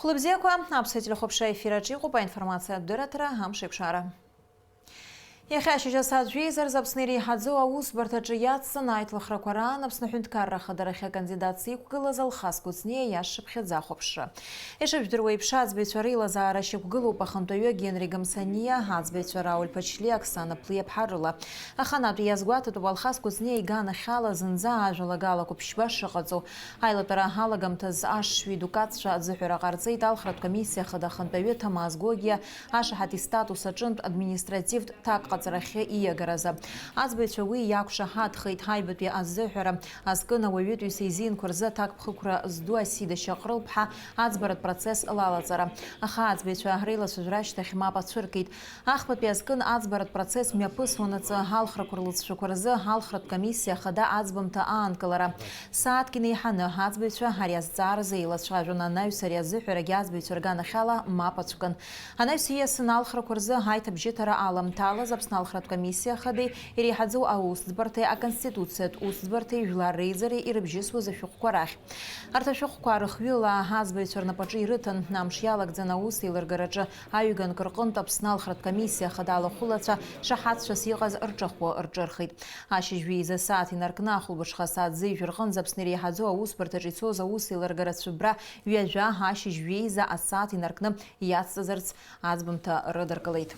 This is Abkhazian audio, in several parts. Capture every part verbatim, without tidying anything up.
Хәлыбзиақәа, аԥсуа телехәаԥшра ефир аҿы иҟоуп аинформациатә дырраҭара «Амшеиқәшара». Иахьа ашьыжь асааҭ жәеиза рзы Аԥсны иреиҳаӡоу аусбарҭаҿы иацҵаны аиҭлыхрақәа раан Аԥсны Аҳәынҭқарра Ахадарахьы акандидатс иқәгылаз Алхас Кәыҵниа иашшыԥхьаӡа ахәаԥшра. Ишыжәдыруа еиԥш, аӡбаҩцәа реилазаара шьақәгылоуп ахантәаҩы Генри Гамсаниа, аӡбаҩцәа Рауль Ԥачлиа, Оксана Плиаԥҳа рыла. Аханатә иазгәаҭатәуп Алхас Кәыҵниа иганахьала зынӡа ажәалагалақәа ԥшьба шыҟаҵоу. Аилатәара алагамҭаз ашшҩи дукаҵәҟьа аӡыҳәара ҟарҵеит алхратә комиссиа хада ахантәаҩы Ҭамаз Гогиа ашаҳаҭ истатус аҿынтә административтә ҭак ҟаҵарахьы ииагаразы. Аӡбаҩцәа уи иақәшаҳаҭхеит, ҳаҩбатәи азыҳәара азкын ауаҩытәыҩса изинқәа рзы аҭакԥхықәра зду Асида Шьаҟрылԥҳа аӡбаратә процесс лалаҵара. Аха аӡбаҩцәа реилацәажәара ашьҭахь мап ацәыркит. Ахԥатәи азкын аӡбаратә процесс мҩаԥысуанаҵы алхрақәа рлыҵшәақәа рзы алхратә комиссиа ахада аӡбамҭа аанкылара. Сааҭк инеиҳаны аӡбаҩцәа ари азҵааразы еилацәажәон, анаҩс ари азыҳәарагьы аӡбаҩцәа рганахьала мап ацәкын. Анаҩс ииасны алхрақәа рзы аиҭабжьыҭара аламҭалаз Аԥсны алхратә комиссиа ахадеи иреиҳаӡоу аусӡбарҭеи аконституциатә усӡбарҭеи жәлар реизареи ирыбжьысуаз ашәҟәқәа рахь. Арҭ ашәҟәқәа рыхҩыла аӡбаҩцәа рнапаҿы ирыҭан, амш иалагӡан аус еилыргараҿы аҩганк рҟынтә Аԥсны алхратә комиссиа ахада алахәылацәа шаҳаҭцәас иҟаз рҿахәы рҿырхит. Ашьыжь жәеиза асааҭ инаркны ахәылбыҽха асааҭ зеижә рҟынӡа Аԥсны иреиҳаӡоу аусбарҭаҿы ицоз аус еилыргара цәыббра ҩажәа ашьыжь жәеиза асааҭ инаркны иацҵазарц аӡбамҭа рыдыркылеит.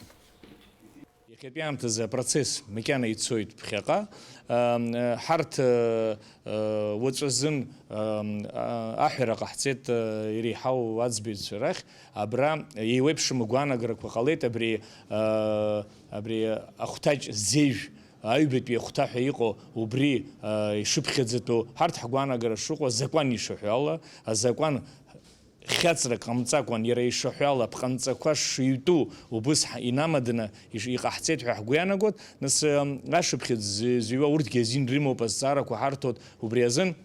Иахьатәи аамҭазы апроцесс макьана ицоит ԥхьаҟа. Ам, ҳарҭ, ы, ы, уаҵәазын, ам, а, аҳәара ҟаҳҵеит, ы, иреиҳау аӡбаҩцәа рахь. Абра еиуеиԥшым агәаанагарақәа ҟалеит абри, ы, абри ахәҭаҷ зеижә, аҩбатәи ахәҭа ҳәа иҟоу убри, ы, ишыԥхьаӡатәу, ҳарҭ ҳгәаанагара шыҟоу азакәан ишаҳәо ала, азакәан хьаҵрак ҟамҵакәан, иара ишаҳәо ала, аԥҟанҵақәа шыҩтәу убыс ҳ-, инамаданы иш-, иҟаҳҵеит ҳәа ҳгәы иаанагоит. Нас, ы, ашыԥхьыӡ зы-, зыҩуа урҭгьы азин рымоуп, азҵаарақәа ҳарҭоит. Убри азын,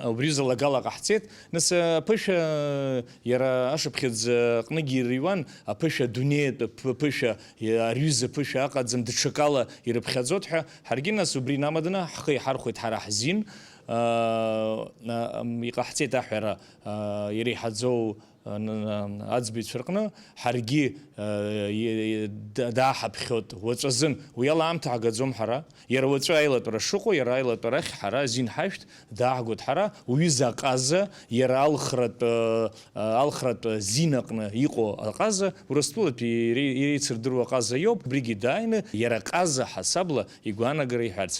ы, убри залагала ҟаҳҵеит. Нас, ы, аԥышәа, ы, иара ашыԥхьыӡ, ы, аҟныгьы ирыҩуан, аԥышәа адунеитә ԥ-, ԥышәа, ы, арҩыза ԥышәа аҟаӡам, даҽакала ирыԥхьаӡоит ҳәа. Ҳаргьы нас убри инамаданы ҳхы иҳархәеит ҳара ҳзин, ы, ы, м, иҟаҳҵеит аҳәара, ы, иреиҳаӡоу н-, н-, аӡбаҩцәа рҟны, ҳаргьы, э, и-, и-, да-, дааҳаԥхьоит уаҵәазын. Уи ала аамҭа ҳагаӡом ҳара. Иара уаҵәы аилатәара шыҟоу, иара аилатәарахь ҳара азин ҳашәҭ, дааҳгоит ҳара. Уҩыза аҟаза, иара алхратә, э, э, алхратә зин аҟны иҟоу аҟаза, Урыстәылатәи ире-, иреицырдыруа аҟаза иоуп. Убригьы дааины, иара аҟаза ҳасабла игәаанагара иҳәарц.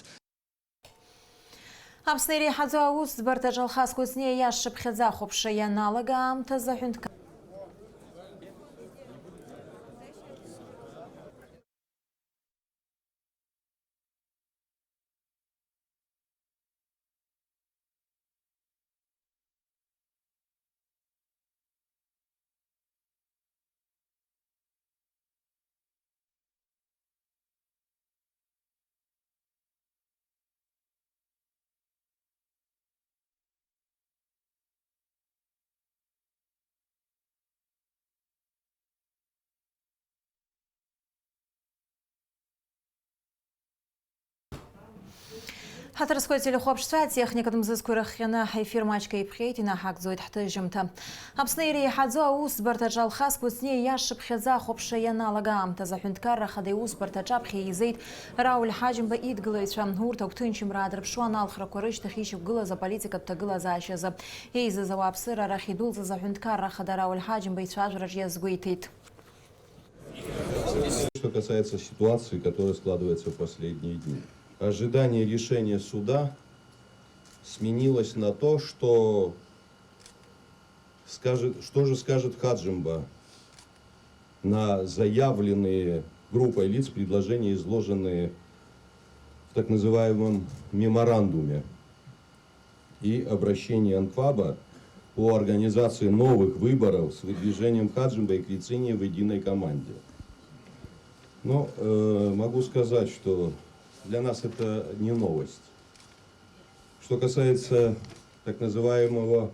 Аԥсны иреиҳаӡоу аусӡбарҭаҿ Алхас Кәыҵниа иашшыԥхьаӡа ахәаԥшра ианалага аамҭазы аҳәынҭқар Ҳаҭырқәа телехәаԥшцәа, атехникатә мзызқәа ирыхҟьаны ҳефир маҷк еиԥҟьеит, инаҳагӡоит ҳҭыжьымҭа. Аԥсны иреиҳаӡоу аусӡбарҭаҿы Алхас Кәыҵниа иашшыԥхьаӡа ахәаԥшра ианалага аамҭазы аҳәынҭқарра ахада иусбарҭаҿы аԥхьа еизеит Рауль Ҳаџьымба идгылаҩцәа. Урҭ агәҭынчымра аадырԥшуан алхрақәа рышьҭахь ишьақәгылаз аполитикатә ҭагылазаашьазы. Еизаз ауааԥсыра арахь идәылҵыз аҳәынҭқарра ахада Рауль Ҳаџьымба ицәажәараҿ иазгәеиҭеит. Что касается ситуации, которая складывается в последние дни, ожидание решения суда сменилось на то, что скажет, что же скажет Хаджимба на заявленные группой лиц предложения, изложенные в так называемом меморандуме и обращение Анкваба по организации новых выборов с выдвижением Хаджимба и Квицини в единой команде. Но, э, могу сказать, что для нас это не новость. Что касается так называемого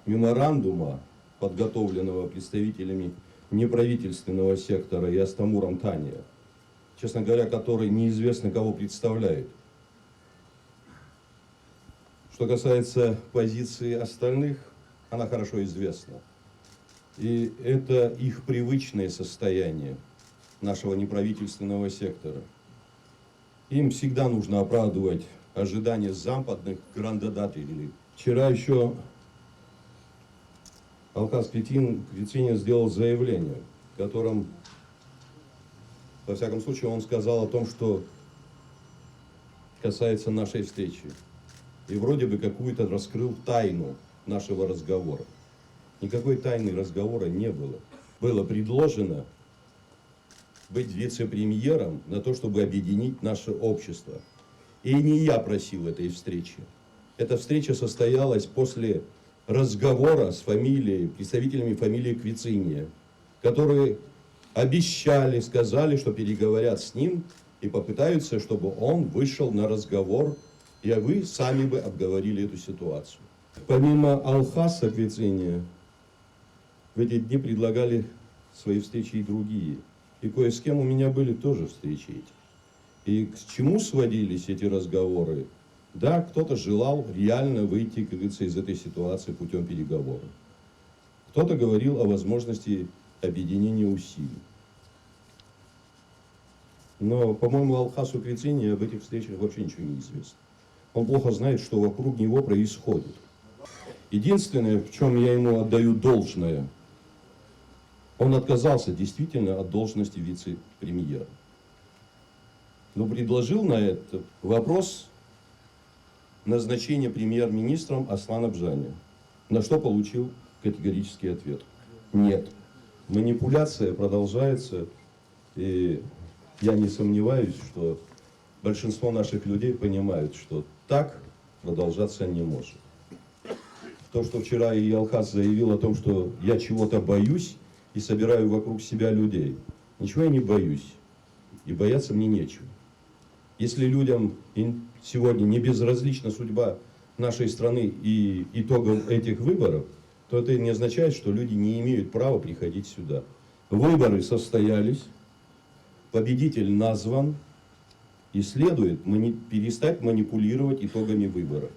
меморандума, подготовленного представителями неправительственного сектора и Астамуром Тания, честно говоря, который неизвестно кого представляет. Что касается позиции остальных, она хорошо известна. И это их привычное состояние нашего неправительственного сектора. Им всегда нужно оправдывать ожидания западных грантодателей. Вчера еще Алхас Квитин-, Квитиния сделал заявление, в котором, во всяком случае, он сказал о том, что касается нашей встречи. И вроде бы какую-то раскрыл тайну нашего разговора. Никакой тайны разговора не было. Было предложено быть вице-премьером на то, чтобы объединить наше общество. И не я просил этой встречи. Эта встреча состоялась после разговора с фамилией, представителями фамилии Квициния, которые обещали, сказали, что переговорят с ним и попытаются, чтобы он вышел на разговор, и вы сами бы обговорили эту ситуацию. Помимо Алхаса Квициния, в эти дни предлагали свои встречи и другие. И кое с кем у меня были тоже встречи эти. И к чему сводились эти разговоры? Да, кто-то желал реально выйти, как говорится, из этой ситуации путём переговоров. Кто-то говорил о возможности объединения усилий. Но, по-моему, Алхасу Квициния об этих встречах вообще ничего не известно. Он плохо знает, что вокруг него происходит. Единственное, в чём я ему отдаю должное, он отказался действительно от должности вице-премьера. Но предложил на этот вопрос назначение премьер-министром Аслана Бжаня, на что получил категорический ответ. Нет. Манипуляция продолжается, и я не сомневаюсь, что большинство наших людей понимают, что так продолжаться не может. То, что вчера и Алхас заявил о том, что я чего-то боюсь и собираю вокруг себя людей. Ничего я не боюсь. И бояться мне нечего. Если людям ин-, сегодня не безразлична судьба нашей страны и итогов этих выборов, то это не означает, что люди не имеют права приходить сюда. Выборы состоялись, победитель назван, и следует мани-, перестать манипулировать итогами выборов.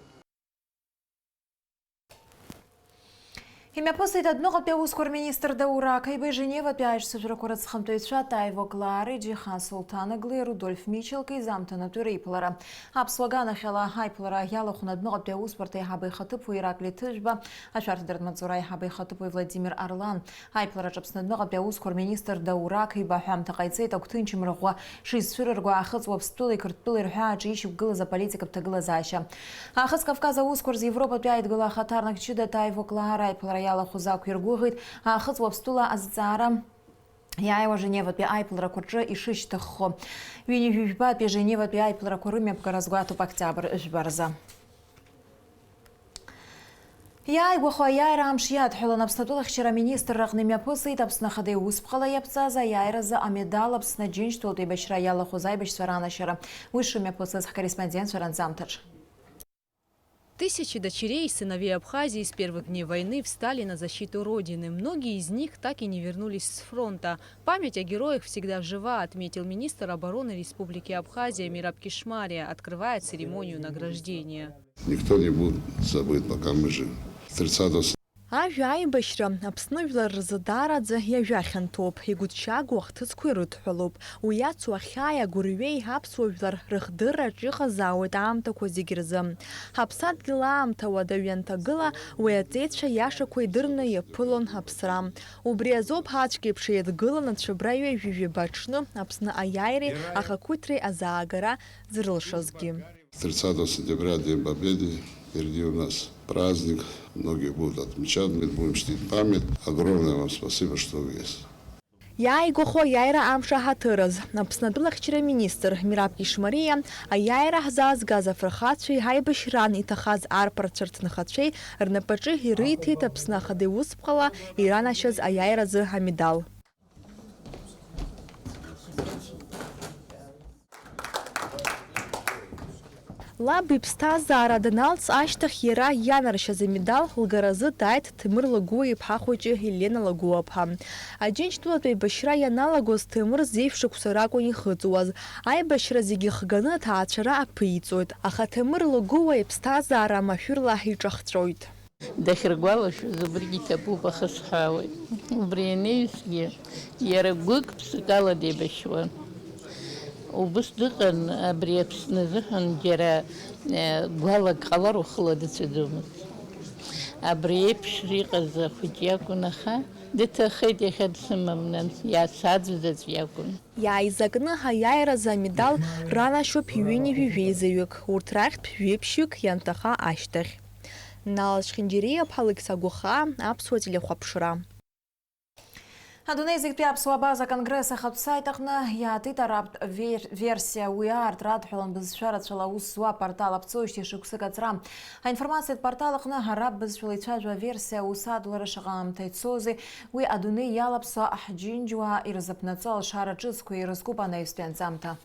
Имҩаԥысит адәныҟатәи аусқәа рминистр Даур Ақаибеи Женеватәи аишьцәажәарақәа рыҵхынтәаҩцәа Таиво Клаари, Џьихан Сулҭанаглеи Рудольф Мичелкеи изаамҭанатәи реиԥылара. Аԥсуа аганахьала аиԥылара иалахәын адәныҟатәи аусбарҭа аиҳабы ихаҭыԥуаҩ Ираклиа Ҭыжәба, ашәарҭадыртә маҵзура аиҳабы ихаҭыԥуаҩ Владимир Арлан. Аиԥылараҿы Аԥсны адәныҟатәи аусқәа рминистр Даур Ақаиба аҳәамҭа ҟаиҵеит агәҭынчымра ӷәӷәа шизцәырырго Аахыҵ Уаԥстәылеи Қырҭтәылеи рҳәааҿы ишьақәгылаз аполитикатә ҭагылазаашьа. Аахыҵ Кавказ аусқәа рзы Европатәи аидгыла ахаҭарнак ҷыда Таиво Клаара аиԥылара иалахәыз ақәиргәыӷит Аахыҵ Уаԥстәыла азҵаара иааиуа Женеватәи аиԥыларақәа рҿы ишышьҭыххо. Ҩынҩажәи жәбатәи Женеватәи аиԥыларақәа рымҩаԥгара азгәаҭоуп октиабр жәба рзы. Иааигәахо аиааира амш иадҳәалан Аԥсны атәылахьчара аминистрра аҟны имҩаԥысит Аԥсны Ахада Иусԥҟала иаԥҵаз аиааиразы амедал Аԥсны Аџьынџьтәылатә еибашьра иалахәыз аибашьцәа ранашьара. Уи шымҩаԥысыз ҳкорреспондентцәа ранҵамҭаҿ. Тысячи дочерей и сыновей Абхазии с первых дней войны встали на защиту Родины. Многие из них так и не вернулись с фронта. Память о героях всегда жива, отметил министр обороны Республики Абхазия Мираб Кишмария, открывая церемонию награждения. Никто не будет забыт, пока мы живы. Тридцатого с- Ажәа аибашьра Аԥсны жәлар рзы даараӡа иажәа хьанҭоуп, игәыҭшьаагоу ахҭысқәа ирыдҳәалоуп. Уи иацу ахьааи агәырҩеи аԥсуа жәлар рыхдырраҿ иҟазаауеит аамҭақәа зегь рзы. Ҳаԥсадгьыл аамҭа уадаҩы анҭагыла, уи аҵеицәа иашақәа идырны иаԥылон аԥсра. Убри азоуп ацәгьеиԥш еидгыланы Цәыбра ҩажәи жәаба аҽны Аԥсны аиааиреи ахақәиҭреи азаагара зрылшазгьы. Тридцатого сентября, День Победы, впереди у нас праздник. Многие будут отмечать, мы будем чтить память. Огромное вам спасибо, что вы есть. Иааигәахо аиааира амш аҳаҭыраз, Аԥсны атәылахьчара министр Мираб Кишмариа, аиааира ҳзаазгаз афырхацәеи аибашьраан иҭахаз арԥарцәа рҭынхацәеи рнапаҿы ирыиҭеит Аԥсны Ахада Иусԥҟала иранашьаз аиааиразы амедал. Лаб иԥсҭазаара даналҵ ашьҭахь иара ианаршьаз амедал лгаразы дааит Ҭемыр Лагәыуа-иԥҳа хәыҷы Елена Лагәыуа-ԥҳа. Аџьынџьтәылатә еибашьра ианалагоз Ҭемыр зеижә шықәса ракәын ихыҵуаз. Аибашьра зегьы хганы аҭаацәара аԥиҵоит, аха Ҭемыр Лагәыуа иԥсҭазаара машәырла иҿахҵәоит. Дахьыргәалашәоз убригьы иҭабуп, аха сҳәаауеит. Убри анаҩсгьы иара гәык-ԥсык ала деибашьуан. Убыс дыҟан, абри Аԥсны азыҳәан џьара, э, гәалак ҟалар ухыла дыцәаӡомызт. Абри еиԥш иҟаз ахәыҷ иакәын, аха дыҭахеит, иахьа дсымам, нан, иаасаӡәӡәаҵә иакәын. Иааизакны аиааиразы амедал ранашьоуп ҩынҩажәи жәеизаҩык, урҭ рахьтә жәеиԥшьҩык ианҭаха ашьҭахь. Нал Чхинџьариа-ԥҳа Алықьса Гәахаа, Аԥсуа телехәаԥшра. Адунеи зегьтәи аԥсуа база конгресс ахатә сайт аҟны иаатит арабтә вер-, версиа. Уи аартра адҳәалан бызшәа рацәала аус зуа апортал аԥҵоижьҭеи шықәсык аҵра. Аинформациатә портал аҟны араб бызшәала ицәажәо аверсиа аус адулара шаҟа аамҭа ицози, уи адунеи иалаԥсо аҳџьынџьуаа ирзыԥнаҵо алшара ҿыцқәа ирызкуп анаҩстәи анҵамҭа.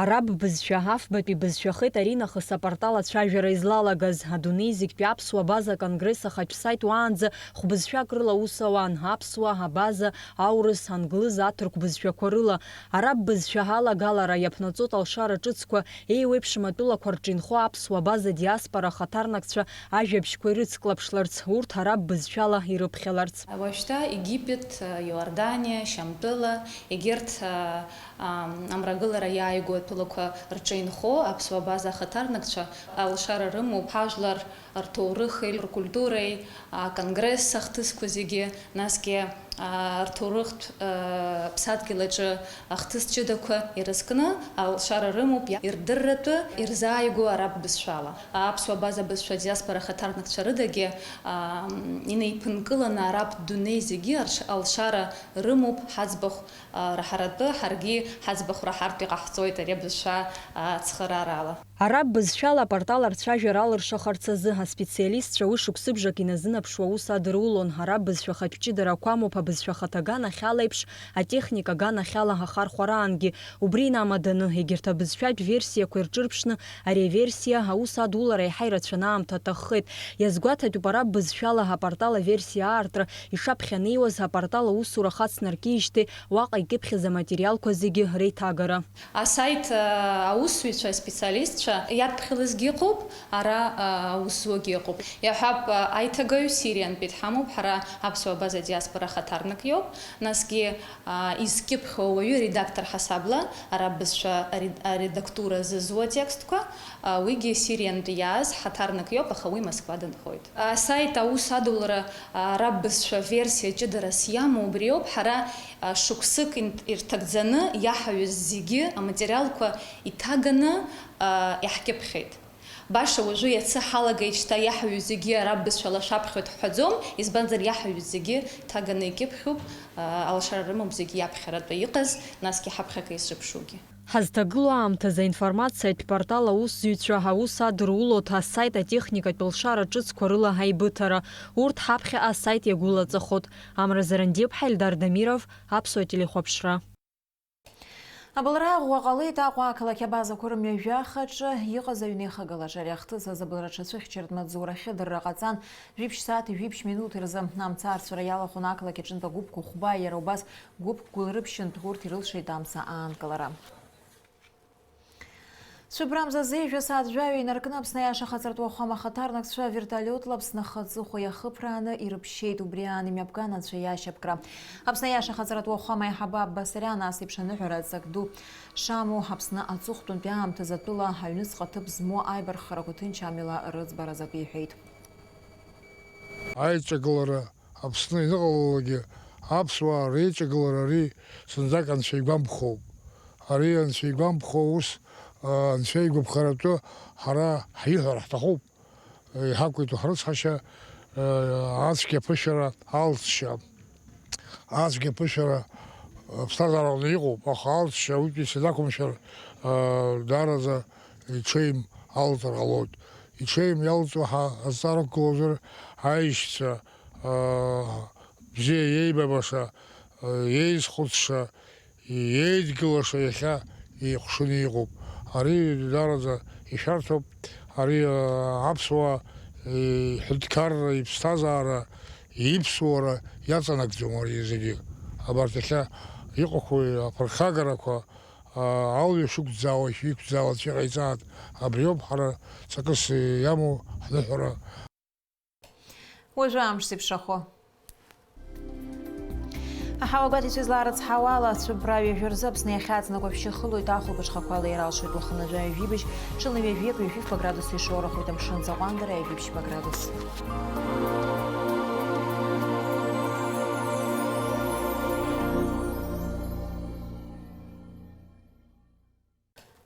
Араб бызшәа афбатәи бызшәахеит аринахыс апортал ацәажәара излалагаз. Адунеи зегьтәи аԥсуа база конгресс ахатә сайт уаанӡа хәбызшәак рыла аус ауан, аԥсуа, абаза, аурыс, англыз, аҭырқә бызшәақәа рыла. Араб бызшәа алагалара иаԥнаҵоит алшара ҿыцқәа, еиуеиԥшым атәылақәа рҿы инхо аԥсуа база диаспора ахаҭарнакцәа ажәабжьқәа ирыцклаԥшларц, урҭ араб бызшәала ирыԥхьаларц. Уажәшьҭа Египет, Иорданиа, Шьамтәыла, егьырҭ, а, а, амрагылара иааиго атәылақәа рҿы инхо аԥсуа база ахаҭарнакцәа алшара рымоуп ҳажәлар рҭоурыхи ркультуреи, аконгресс ахҭысқәа зегьы, насгьы, аа, рҭоурыхтә, аа, ԥсадгьыл аҿы ахҭыс ҷыдақәа ирызкны алшара рымоуп, иа-, ирдырратәы ирзааигәоу араб бызшәала. Аԥсуа база бызшәа диаспора ахаҭарнакцәа рыдагьы, аа, инеиԥынкыланы араб дунеи зегьы арш-, алшара рымоуп ҳаӡбахә, аа, раҳаратәы, ҳаргьы ҳаӡбахә раҳартә иҟаҳҵоит ари абызшәа, аа, ацхыраарала. Араб бызшәала апортал арцәажәара алыршахарц азы аспециалистцәа уи шықәсыбжак иназынаԥшуа аус адырулон. Араб бызшәа ахатә ҷыдара ақәамоуп абызшәа ахаҭа аганахьала еиԥш, атехника аганахьала ахархәараангьы. Убри инамаданы, егьырҭ абызшәатә версиақәа ирҿырԥшны, ари аверсиа аус адулара еиҳа ирацәаны аамҭа аҭаххеит. Иазгәаҭатәуп араб бызшәала апортал аверсиа аартра, ишаԥхьанеиуаз апортал аусура хацнаркижьҭеи уаҟа икьыԥхьыз аматериалқәа зегьы реиҭагара. Асайт, а, аусзуҩцәа, аспециалистцәа иадԥхьалазгьы ыҟоуп, ара, а, аус зуагьы ыҟоуп. Иаҳҳәап, а, аиҭагаҩ Сириантәи дҳамоуп, ҳара аԥсуа база диаспора ахаҭарнак иоуп. Насгьы, а, изкьыԥхьу ауаҩы редактор ҳасабла, араб бызшәа аре-, аредактура зызуа атекстқәа, а, уигьы Сириантәи иааз ҳаҭарнак иоуп, аха уи Москва дынхоит. Асайт аус адулара, а, араб бызшәа версиа ҷыдарас иамоу убриоуп, ҳара, а, шықәсык инт-, ирҭагӡаны иаҳаҩыз зегьы аматериалқәа иҭаганы, а, иаҳкьыԥхьеит. Баша уажәы иацы ҳалагеит шьҭа иаҳаҩыз зегьы араб бызшәала шәаԥхьоит ҳҳәаӡом, избанзар иаҳаҩыз зегьы ҭаганы икьыԥхьуп, а, алшара рымоуп зегьы иаԥхьаратәы иҟаз, насгьы ҳаԥхьаҟа изҿыԥшугьы. Ҳазҭагылоу аамҭазы аинформациатә портал аусзуҩцәа аус адырулоит асайт атехникатә лшара ҿыцқәа рыла аибыҭара. Урҭ ҳаԥхьаҟа асайт иагәылаҵахоит. Амра Зарандиаԥҳа, Ельдар Дамиров, Аԥсуа телехәаԥшра. Абылра ӷәӷәа ҟалеит Аҟәа ақалақь абазақәа рымҩа жәахаҿы иҟаз аҩнеихагылаҿы. Ари ахҭыс азы абылра ҽацәыхьчартә маҵзурахь адырра ҟаҵан, жәиԥшь сааҭи жәиԥшь минуҭи рзы амца аарцәара иалахәын ақалақь аҿынтә агәыԥқәа хәба, иара убас гәыԥк гәылрыԥшьынтә урҭ ирылшеит амца аанкылара. Цәыббра мзазы ҩажәа сааҭ жәаҩа инаркны Аԥсны аиаша ахаҵаратә уахәама ахаҭарнакцәа вертолиотла Аԥсны ахаҵыхәа иахыԥрааны ирыԥшьеит, убри аан имҩаԥган анцәа иашьапкра. Аԥсны аиаша ахаҵаратә уахәама аиҳабы Аббасариан ас еиԥш аныҳәара аҵак ду шамоу Аԥсны аҵыхәтәантәи аамҭазы атәыла аҩныҵҟа ҭыԥ змоу аибарххарақәа ҭынч амҩала рыӡбаразы атәы иҳәеит. Аиҿагылара Аԥсны ианыҟалалакгьы, аԥсуаа реиҿагылара ари зынӡак анцәа игәамԥхоуп. Ари анцәа игәамԥхо аус, а, анцәа игәаԥхаратәы ҳара ҳиҳәар ҳҭахуп. Иҳақәиҭу ҳрыцҳашьа, а, ацәгьа ԥышәара алҵшьа. Ацәгьа ԥышәара, а, ԥсҭазаараҟны иҟоуп, аха алҵшьа уигьы санақәымшәар, а, даараӡа иҽеим алҵыр ҟалоит. Иҽеим иалҵуа ҳа азҵаара ықәгылозар, аишьцәа, аа, бзиа иеибабаша, еизхәыцша, иеидгылаша иахьа еихәшаны иҟоуп. Ари даараӡа ишәарҭоуп. Ари, аа, аԥсуаа иҳәынҭқарра, иԥсҭазаара, иԥсуара иаҵанакӡом ари зегьы. Абарҭ иахьа иҟақәоу аԥырхагарақәа, аа, алҩа шықәӡаауа, шәиқәӡаауа аӡәы иҟаиҵааит. Абриоуп ҳара ҵакыс иамоу ҳныҳәара. Уажәы амш зеиԥшрахо. Аҳауагәаҭаҩцәа излаарыцҳауа ала, ацәыббра ҩажәа рзы Аԥсны иахьаҵнакуа шәшьы хылоит, ахәылбыҽхақәа ала иралшоит уахынла жәаҩа-жәибжь, ҽынла ҩажәи акы, ҩажәи фба градус ишоурахоит, амшын аӡы аҟәандара ҩажәи ԥшьба градус.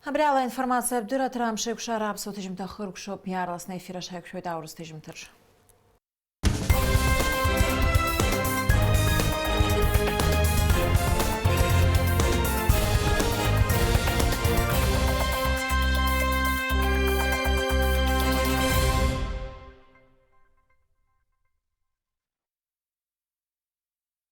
Абри ала аинформациатә дырраҭара амш еиқәшара аԥсуа ҭыжьымҭа хыркәшоуп, иаарласны аефир аҿы ҳаиқәшәоит аурыс ҭыжьымҭаҿ.